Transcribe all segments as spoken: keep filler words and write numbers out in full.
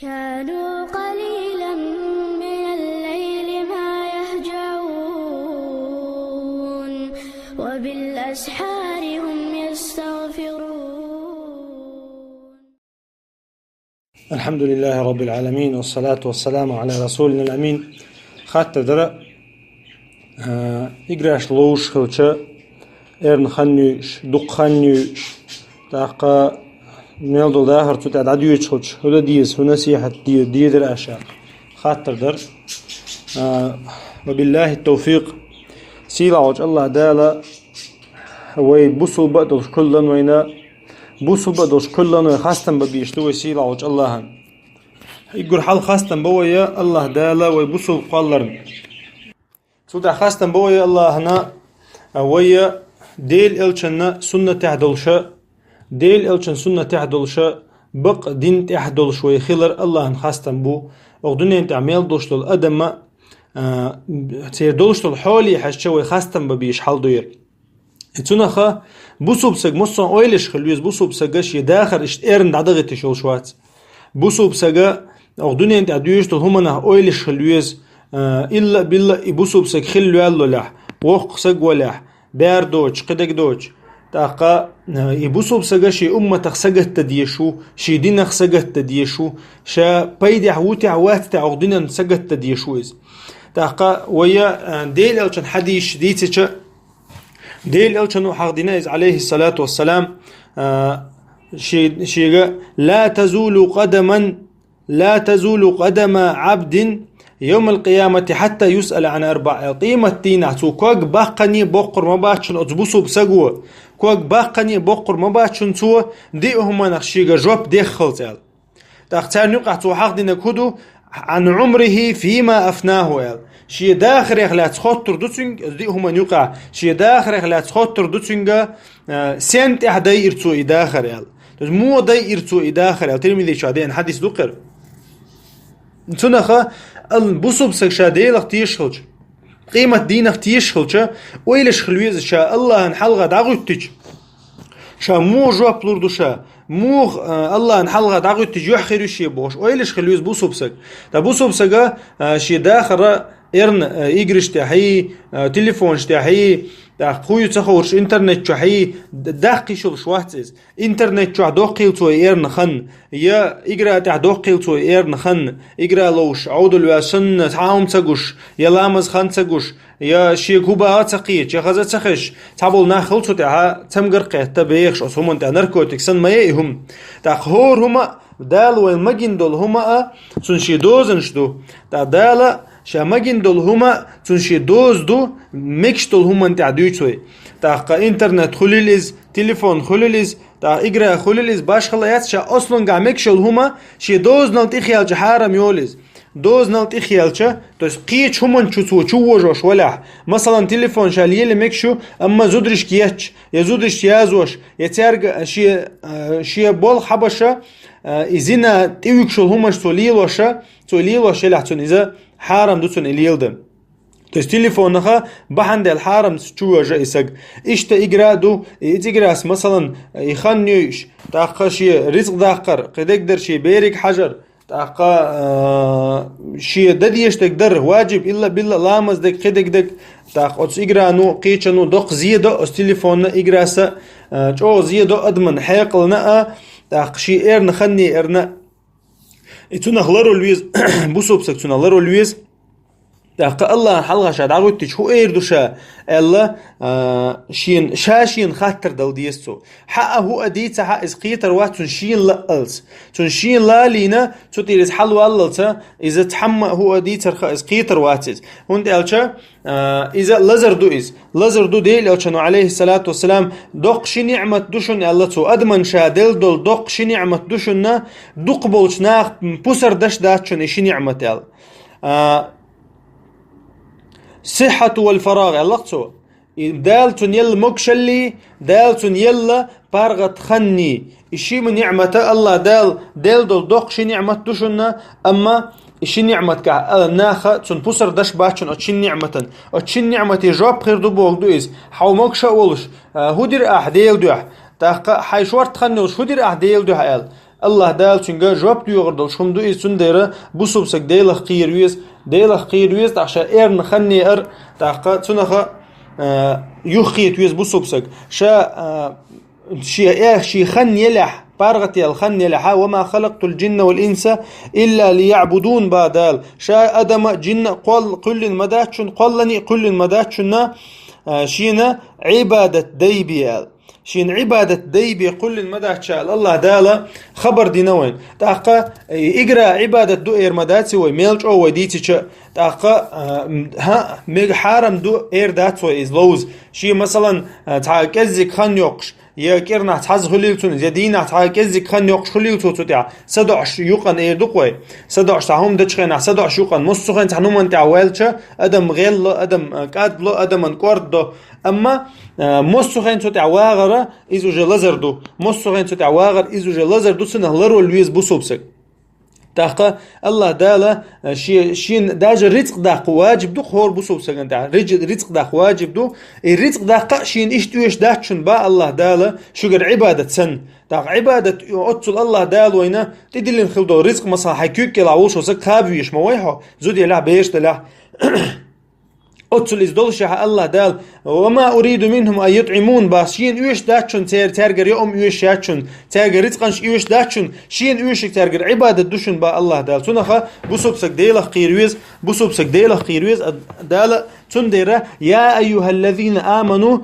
كانوا قليلا من الليل ما يهجعون، وبالأسحار هم يستغفرون. الحمد لله رب العالمين، والصلاة والسلام على رسولنا الأمين. Хаттар дара, а, играш ловш хилча, эрна хан юйш, дукха хан юйш, тӀаккха мел дола дахар цу тӀа дӀадоьдуш хилча, хӀу де деза, хӀу насихьат де, де дезар аша. Хаттар дар. А, ва биллахи тавфикъ. Сийлахь волчу Аллах Дала вай бусулба а долуш кхуьллан вайна, бусулба а долуш кхуьллан вай хастам бан безаш ду вай сийлахь волчу Аллахана. Иггур хьал хастам бан вай Аллах Дала вай бусулба кхолларна. Цул тӀаьхьа хастам бан вай Аллахана, а, вай Дела элчанна суннатехь долуша, Дела элчан суннатехь долуша, бакъ дин тӀехь долуш вай хилар Аллахана хастам бу. Оха дуьнен тӀехь мел долуш долу адамма, а, церан долуш долу хьоле хьаьжча вай хастам бан безаш хьал ду яра. И цунаха бусулба саг массо а ойлаш хила веза, бусулба сага шен дахар иштта эрна дӀадахийташ йолуш вац. Бусулба сага оха дуьнен тӀехь дуьйш долу хӀуманах ойлаш хила веза, а, илла а билла а и бусулба саг хила лоьллалехь, воккха саг валехь, бер доцуш, кхидерг доцуш. ТӀаккха, а, и бусулба сага шен умматах сагатта дезаш ву, шен динах сагатта дезаш ву, ша пайдехь ву техь, вац техь оха динан сагатта дезаш ву иза. ТӀаккха вай, а, Дела элчан хьадисаш дийцича, Дела элчано хьахдина иза, алейхиссалату вассалам, а, ши-, шига: «Ла тазулу къадаман, ла тазулу къадама абдин йомал къиямати хьатта юсъала ан арбаъ». Къемат дийнахь цо ког баккхане боккхур ма бац шуна оцу бусулба саго, ког баккхане боккхур ма бац шуна цо, диъ хӀуманах шига жоп деххалц аьлла. ТӀаккха царна юкъахь цо хьахдинарг хӀун ду? «Ан Ӏумрихи фима афнаху», аьлла. Шен дахарех лаьцна хоттур ду цуьнга, оцу диъ хӀуманна юкъахь, шен дахарех лаьцна хоттур ду цуьнга, а, сен тӀехь дайира цо и дахар аьлла. То есть, муха дайира цо и дахар аьлла. Тирмизи чохь деана хьадис ду кхера. Цунаха, ал-, бусулба саг ша Делах тешаш хилча, къемат дийнах тешаш хилча, ойлаш хила веза ша Аллахьан хьалха дӀагӀуьттича, ша муха жоп лур ду ша, муха, а, Аллахьан хьалха дӀагӀуьттича юьхь хир ю шен бохуш, ойлаш хила веза бусулба саг. Ткъа бусулба сага, а, шен дахара эрна, а, играш тӀехьий, а, телефонаш тӀехьий, тӀаккха хӀун ю ца ховраш интернет чохьий, д-, даккхийш йолуш вац иза. Интернет чохь доккхийла цо и эрна хан, я игра тӀехь доккхийла цо и эрна хан, игра ловш, Ӏовдал ваьлла санна, цхьа а хӀума ца гуш, я ламаз хан ца гуш, я шега хӀун баха а ца кхеташ, я хаза а ца хезаш, цхьаболу нах хила цу тӀехь цамгар а кхетта бехаш оцу хӀуманна тӀехь, наркотик санна ма яй и хӀума. ТӀаккха хӀора хӀума а, Дала вайна магийна долу хӀума а, цунна шен дозанаш ду. ТӀаккха Дала ша магийна долу хӀума а, цунна шен доза ду, мегаш долу хӀуманна тӀехь дуьйцу вай. ТӀаккха интернет хуьлийла иза, телефон хуьлийла иза, тӀаккха игра хуьлийла иза, башхалла яц, ша ослунгахь мегаш йолу хӀума шен дозанал тӀехъяьлча хьарам йолу иза. Дозанал тӀехъяьлча, то есть кхечу хӀуманна чу цо чу вожош валахь. Масалан, телефон ша лела мегаш ю, амма зударшка етташ, я зударшка язош, я цаьрга шен, а, шен болх хьабаша, а, и зина тӀевуьгуш йолу хӀуманаш цо лелоша, цо лелош елахь цунна иза хьарам ду цунна и леладан. То есть телефонаха бахьана дела хьарам чу вожа и саг. Иштта игра а ду, и иза играс, масалан, и хан йойуш, тӀаккха шен рицкъ даккхар, кхидерг дар шен бериг хьажар, тӀаккха, а, шен дан дезаш дерг дар, ваджиб, илла-билла, ламаз дерг, кхидерг дерг, тӀаккха оцу играно, кхечано доккха зе до, оцу телефонна играса, а, чӀогӀа зе до адаман хьекъална а, тӀаккха шен эрна ханне эрна а. И цунах ларвала веза, бусулба саг цунах ларвала веза. ТӀаккха Аллахьан хьалха ша дӀагӀуьттича, хӀун эр ду ша, аьлла, а, шен, ша шена хаттар дала деза цо. Хьаа хӀуъа дийца хьа иза кхетар вац цунна шена лаалц. Цунна шена лалийна, цу тӀера иза хьалваллалца, иза цхьамма а хӀуъа дийцарха иза кхетар вац иза. ХӀунда аьлча, а, иза лазар ду иза. Лазар ду Дела элчано, алейхиссалату вассалам, доккха ши ниъмат ду шуна аьлла цо. Адаман ша делла долу доккха ши ниъмат ду шуна, дукха болчу нах пусар даш дац шуна и ши ниъмат аьлла. А, сиххьату вал фарагъ аьлла цо. И Дала цунна елла могушаллий, Дала цунна елла паргӀат ханний. И шима ниъмата Аллах Дала делла долу доккха ши ниъмат ду шуна, амма и ши ниъматгахь а наха цунна пусар даш бац шуна оцу шин ниъматан. Оцу шин ниъмате жоп хир ду боху ду иза. Хьо могуша а волуш, а, хӀун дира ахь Делан дуьхьа? ТӀаккха хьайн шорта хан йолуш хӀун дира ахь Делан дуьхьа аьлла? Аллахь Дала цуьнга жоп доьхур долуш хӀума ду иза, цундела бусалба саг Делах кхера веза, Делах кхера веза, тӀаккха ша эрна хан еар, тӀаккха цунах, а, юххе хета веза бусалба саг. Ша, а, шен э, шен хан елахь, паргӀатъяла хан елахь, «وما خلقت الجن والإنس إلا ليعبدون» боху Дала. Ша адам а, жин а кхолл-, кхоьллина ма дац шуна, кхоллане а кхоьллина ма дац шуна, а, шена Ӏибадат дайбе аьлла. Шена Ӏибадат дайбе кхоьллина ма дац ша аьлла, Аллахь Дала хабар дина вайна. ТӀаккха, э, игра Ӏибадат ду эр ма дац вай, мел чӀогӀа вай дийцича. ТӀаккха, а, м, хӀаъ, мега хьарам ду эр дац вай иза ловза. Шен, масалан, а, цхьа кӀеззиг хан йоккхуш, я кӀирнахь цхьаъ хуьлийла цунна, я дийнахь цхьа кӀеззиг хан йоккхуш хуьлийла цо цу тӀехь, садоӀуш юкъана эр ду-кх вай. СадоӀуш цхьа хӀума дечу хенахь, садоӀуш юкъана, массо хенахь цхьана хӀуманна тӀехь ваьлча, адам гӀелло, адам, а, кӀадло, адаман кӀордо. Амма, а, массо хенахь цу тӀехь вагӀара, иза уже лазар ду. Массо хенахь цу тӀехь вагӀара, иза уже лазар ду, цунах ларвала веза бусалба саг. ТӀаккха Аллахь Дала, а, шен, шен даже рицкъ даккха важиб ду хӀора бусалба сагана тӀехь. Рицкъ даккха важиб ду. И рицкъ даккха а шена иштта оьшуш дац шуна боху Аллахь Дала, шуьгара Ӏибадат санна. ТӀаккха Ӏибадат оццул Аллахь Дала вайна тӀедиллина хилла долу рицкъ, масалан, хьайн куьг кӀелахь волуш волу саг кхаба везаш ма вай хьо, зуда елахь, бераш делахь. Оццул иза долушехь Аллахь Дала: «وما أريد منهم أن يطعمون», боху, шена оьшуш дац шуна цер-, цаьргара яа хӀума оьшуш яц шуна, цаьргара рицкъанаш оьшуш дац шуна, шена оьшург цаьргара Ӏибадат ду шуна боху Аллахь Дала. Цунах бусалба саг Делах кхера веза, бусалба саг Делах кхера веза, а, Дала цундела: «يا أيها الذين آمنوا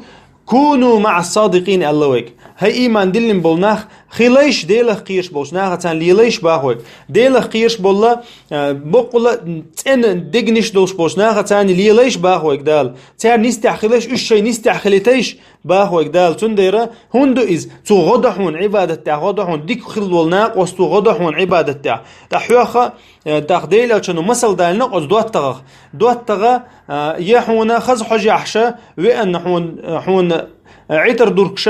كونوا مع الصادقين», аьлла вайга. ХӀай ийман диллина болу нах, хилайша Делах кхераш болчу нахаца лелайша боху вайга. Делах кхераш болла, а, боккъала цӀена дегнаш долуш болчу нахаца лелайша боху вайга Дала. Церан нисдехь хилайша, уьш шайн нисдехь хилийтайша боху вайга Дала. Цундела хӀунда ду иза? Цо гӀо до хьуна, Ӏибадат тӀехь гӀо до хьуна, дика хилла волу накъосту гӀо до хьуна Ӏибадат тӀехь. ТӀаккха хьоьха, э, тӀаккха Делан Элчано масал далийна оцу доттагӀах. ДоттагӀа, э, я хьуна хаза хьожехь ша, веана хьуна, э, хьуна, э, Ӏитар дуркуш,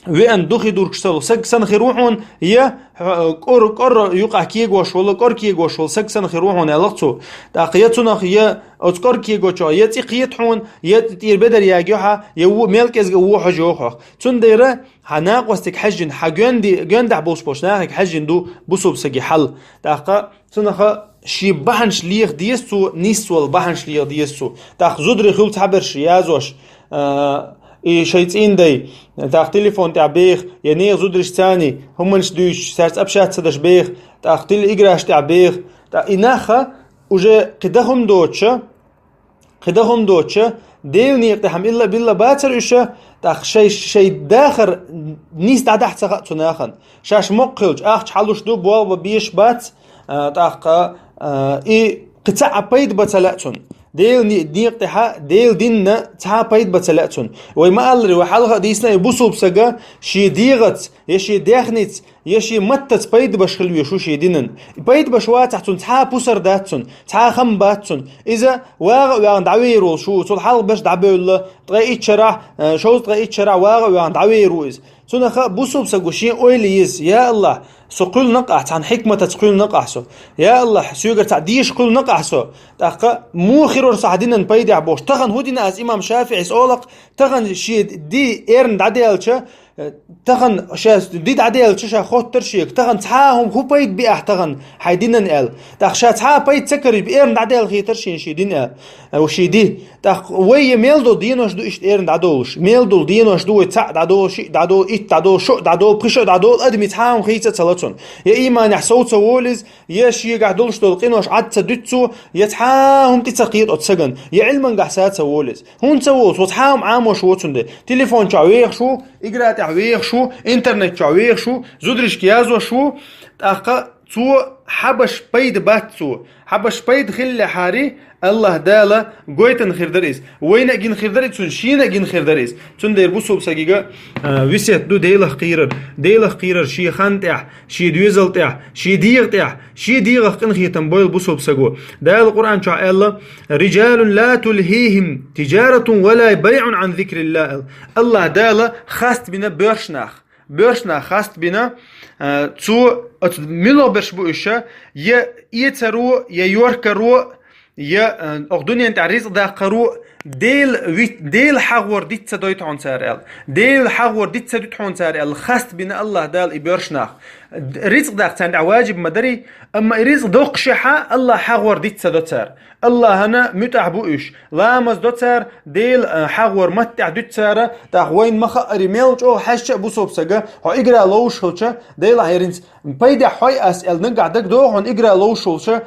веана духи дуркуш ца ло, саг санна хир ву хьуна, я, э, кӀор-, кӀор юкъахь кегош волу, кӀор кегош волу саг санна хир ву хьуна, аьлла цо. ТӀаккха я цунах, я оцу кӀор кегочохь, я цӀе кхета хьуна, я тӀера бедар ягайо хьан, я ву-, мел кӀезга вон хьожа йогӀу хьох. Цундела хьан накъостиг хьаьжжина, хьан гоьнди-, гоьндахь болуш болчу нахиг хьаьжжина ду бусалба саги хьал. ТӀаккха цунах шен бахьанаш леха деза цо, нисвала бахьанаш леха деза цо. ТӀаккха зударий хуьлу цхьаберш язош, а, и шайн цӀийндай, тӀаккха телефон тӀехь беха, я нехан зударшца царний хӀуманаш дуьйцуш, цаьрца общаться деш беха, тӀаккха тилла играш тӀехь беха. ТӀаккха и нах уже кхин дан хӀума доцуша, кхин дан хӀума доцуша, Делан некъа тӀехь-м илла-билла бацара уьш, тӀаккха шай, шайн дахар нийса дӀадахьа ца хаьа цу нахана. Шаьш моккха хилча, ахча хьалуш ду, болх бан безаш бац, а, тӀаккха, а, и кхин цхьа а пайда бан ца лаьа цунна. Делан не-, некъа тӀехь Делан динна цхьа а пайда бан ца лаьа цунна. Вай ма-аллара, вай хьалха а дийцина, и бусалба сага шен дегӀаца, я шен даьхница, я шен маттаца пайда беш хила везаш ву шен динан. И пайда беш вацахь, цунна цхьа а пусар дац цунна, цхьа а хам бац цунна. Иза вагӀа а ваьхна дӀавер волуш ву, цул хьалха берш дӀабевлла, ткъе итт шарахь, э, шовзткъе итт шарахь вагӀа а ваьхна дӀавер ву иза. Цунах бусалба саго шен ойла еза: «Я Аллахь, со кхоьллина-кх ахь, цхьана хьикматаца кхоьллина-кх ахь со. Я Аллахь, соьгара цхьаъ дезаш кхоьллина-кх ахь со. ТӀаккха муха хир вара со хьан динан пайдехь бохуш». Тахана хӀун дина аса имам ШафиӀис олу-кх, тахана шен ди эрна дӀадаьлча, Тахана ша ди дӀадаьлча, ша хоттар шега: «Тахана цхьа а хӀума хӀун пайда би ахь тахана хьайн динан?» – аьлла. ТӀаккха ша цхьа а пайда ца карийча, эрна дӀадаьлла хийтар шена шен дин аьлла, э, шен ди. ТӀаккха вай я мел долу денош ду иштта эрна дӀадолуш? Мел долу денош ду вай: цхьаъ дӀадолу, шиъ дӀадолу, итт дӀадолу, шо дӀадолу, пхи шо дӀадолу, адамийн цхьа а хӀума хийца ца ло цунна. Я ийманехь сов ца волу иза, я шегахь долуш долу къинош Ӏад ца дуьту цо, я цхьа а хӀума тӀе ца кхета оцу сагана, я Ӏилмангахь са ца волу иза. ХӀунда ца волу? Цо цхьа а хӀума Ӏамош воцу цундела. Телефон чохь вехаш ву, игра тӀехь вехаш ву, интернет чохь вехаш ву, зударшка язош ву, тӀаккха цо хьан беш пайда бац цо. Хьан беш пайда хиллехьара, Аллахь Дала гойтина хир дара иза. Вайна а гина хир дара иза, цунна шена а гина хир дара иза. Цундела бусалба сагига, а, весет ду Делах кхерар. Делах кхерар шен хан тӀехь, шен доьзал тӀехь, шен дегӀа тӀехь, шен дегӀах къинхетам бойла бусалба саго. Дала Къуръан чохь аьлла: «رجال لا تلهيهم تجارة ولا بيع عن ذكر الله», – аьлла. Аллахь Дала хаста бина боьрша нах. Боьрша нах хаста бина, а, цо оцу мила берш бу уьш, я эцаро, я йоркаро, я, а, окху дуьнен тӀехь ризкъ даккхаро, Дела вит-, Дела хьагӀор диц ца дойту хьуна цара аьлла. Дела хьагӀор диц ца дуьту хьуна цара аьлла. Хаста бина Аллах Дала и боьрша нах. Д-, рицкъ даккха царна тӀехь ваджиб ма дарий, амма и рицкъ доккхушехьа Аллах хьагӀор диц ца до цара. Аллахьана муьтӀахь бу уьш. Ламаз до цара, Дела, а, хьагӀор маттехь дуьту цара, тӀаккха вайна ма хаъари мел чӀогӀа хьаьжча а бусалба сага, хьо игра ловш хилча, Делахь яринца пайдехь хьой ас аьлла нагахь дага догӀу хьуна игра ловш волча,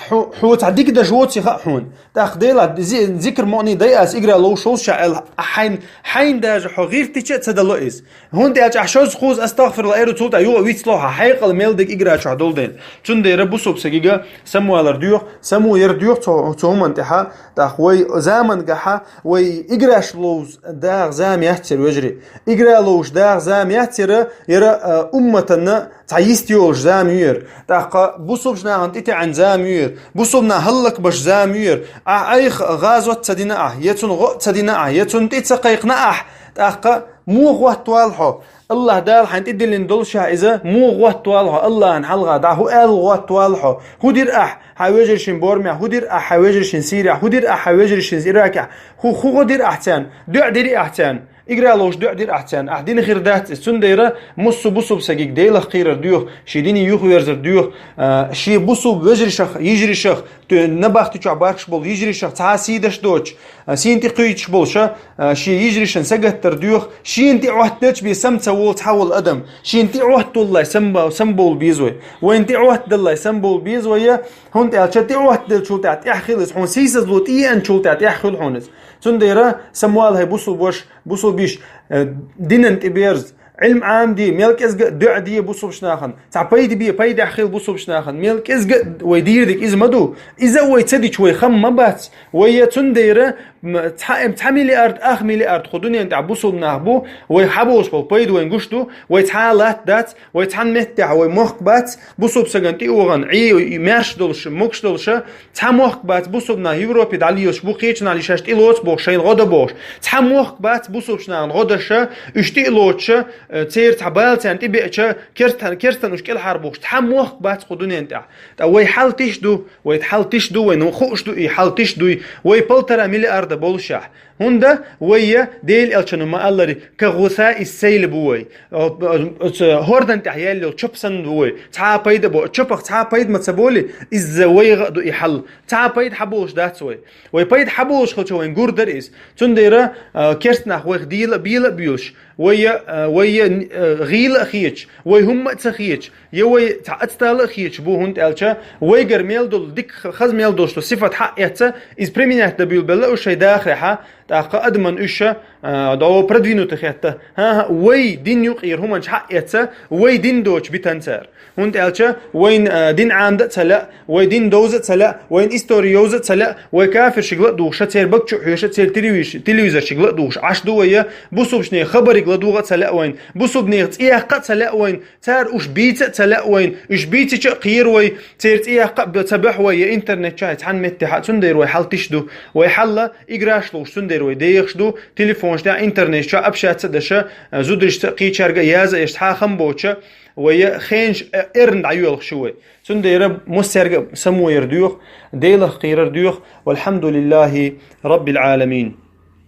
хьо, хьо цхьа дика даш воци хаьа хьуна. ТӀаккха Делахь зи-, зикр муъни дай ас игра ловш волча аьлла, хьайн, хьайн даже хьо гӀиртича а ца дало иза. ХӀунда аьлча ахь шозза кхуза астагӀфируллахӀ эру цул тӀаьхьа юха вицло хьа, хьекъал мел диг играчохь долу дела. Цундела бусалба сагига самавалар доьху, само яр доьху цо, цу хӀуманна тӀехьа, тӀаккха вай замангахьа, вай играш ловз дагӀа зама яц яра вежарий. Игра ловш дагӀа зама яц яра, яра, а, умматанна цхьа йист йолуш зама ю яра. ТӀаккха бусалбачу нахана тӀетеӀна зама ю яра. Бусалба нах хӀаллакбаш зама ю яра. Ахь айхьа гӀазот ца дина ахь, я цунна гӀо а ца дина ахь, я цунна тӀе ца кхайкхина ахь, тӀаккха муха гӀоттавал хьо? Аллах Дала хьайн тӀедиллина долушехь иза, муха гӀоттавал хьо? Аллахьан хьалха дӀа хӀу аьлла гӀоттавал хьо? ХӀу дира ахь хьан вежаршин бормехь? ХӀу дира ахь хьан вежаршин Сирехь? ХӀу дира ахь хьан вежаршин Иракехь? ХӀу, хӀу гӀо дира ахь царна? ДоӀа дира ахь царна? Игра ловш доӀа дира ахь царна? Ахь дина хир дац иза. Цундела муссу бусалба сагиг Делах кхерар доьху, шен дине юхаверзар доьху, а, шен бусалба вежаршах, йижаршах, ту-, набахти чохь бахаш болу йижаршах цхьа а сий даш доцуш, а, сийна тӀе кхуьйтуш болуша, а, шен йижаршан сагаттар доьху, шена тӀе Ӏоттадеча бен сам ца волу цхьа волу адам, шена тӀе Ӏоттаваллай самбо-, самбовла беза вай. Вайна тӀе Ӏоттадаллай самбовла беза вай, хӀунда аьлча тӀе Ӏоттаделчул тӀаьхьа тӀехь хила иза, хьуна сийсазло тӀееанчул тӀаьхьа тӀехь хуьлу хьуна иза. Цундела самавала хьай бусалба ваша, бусалба йиша, э, динан тӀе берза, Ӏилма Ӏамаде, мел кӀезга а доӀа де бусалбачу нахана. Цхьа пайда бе, пайдехь хила бусалбачу нахана. Мел кӀезга а вай дийр дерг иза ма ду. Иза а вай ца дича, вай хам ма бац. Вай я цундела, м, цхьа, эм, цхьа миллиард, ах миллиард кху дуьнен тӀехь бусалба нах бу, вай хьаболуш болу пайда вайн гуш ду, вай цхьа а латта дац, вай цхьана меттехь, вай мохк бац, бусалба сагана тӀе а вахана, Ӏе, маьрша долуша, могуш долуша, цхьа мохк бац бусалба нах Европе дӀалелаш бу, кхечу нах лишаш тӀе лоцу бохуш, шайна гӀо до бохуш. Цхьа мохк бац бусалбачу нахана гӀо даша, уьш тӀе а лоцуша, э, церан цхьа бала царна тӀе беача, керстан, керстан уьш кӀелхьара бохуш. Цхьа мохк бац кху дуьнен тӀехь. Ткъа вай хьал тиш ду, вай хьал тиш ду, вайна хууш ду и хьал тиш дуй. Вай полтора миллиарда болушехь. ХӀунда вай я Делан элчано ма-аллара, ка гӀуса ис сайла бу вай. О, о, оцу хӀордан тӀехь яьлла йолу чоп санна бу вай. Цхьа а пайда бо, чопах цхьа а пайда ма ца боли, изза вайгӀа а ду и хьал. Цхьа а пайда хьаболуш дац вай. Вай пайда хьаболуш хилча, вайн гур дара иза. Цундела, а, керст нах вайх дийла а, бийла а буьйлуш, вай я, а, вай я, а, гӀийла а хеташ, вай хӀумма а ца хеташ, я вай цхьа ацтала а хеташ бу, хӀунда аьлча вайгара мел долу дика, хаза мел долуш долу сифат хьаэцца, иза применять дан буьйлабелла уьш шайн дахарехьа, тӀаккха адаман уьш, а, дӀо продвинутый хетта. ХӀан-хӀа, вай дин юкъера хӀуманаш хьаэцца, вай дин доцуш битан цара. ХӀунда аьлча вайн, а, дин Ӏамда а ца лаьа, вай дин довза а ца лаьа, вайн истори йовза а ца лаьа, вай кафиршиг ла а духуша, церан баг чу а хьоьша, церан телевиш-, телевизоршиг ла а духуша Ӏаш ду вай, бусалбачу нехан хабариг ладугӀа а ца лаьа вайн, бусалба нехан цӀе яккха а ца лаьа вайн, цара уьш бийца а ца лаьа вайн, уьш бийцича а кхера вай, церан цӀе яккха а бе-, ца боьху вай я интернет чохь, цхьана меттехьа, цундела вай хьал тиш ду. Вай хьалла играш луш, цундела вай дехаш ду, телефонаш тӀехь, интернет чохь общаться а даша, а, зударшца а, кхечаьрга а яза а еш, цхьа а хам боцуша, вай я хенаш, э, эрна дӀайоьлхуш ю вай. Цундела массаьрга а самояр доьху, Делах кхерар доьху, валхьамдулиллахи раббил Ӏаламин.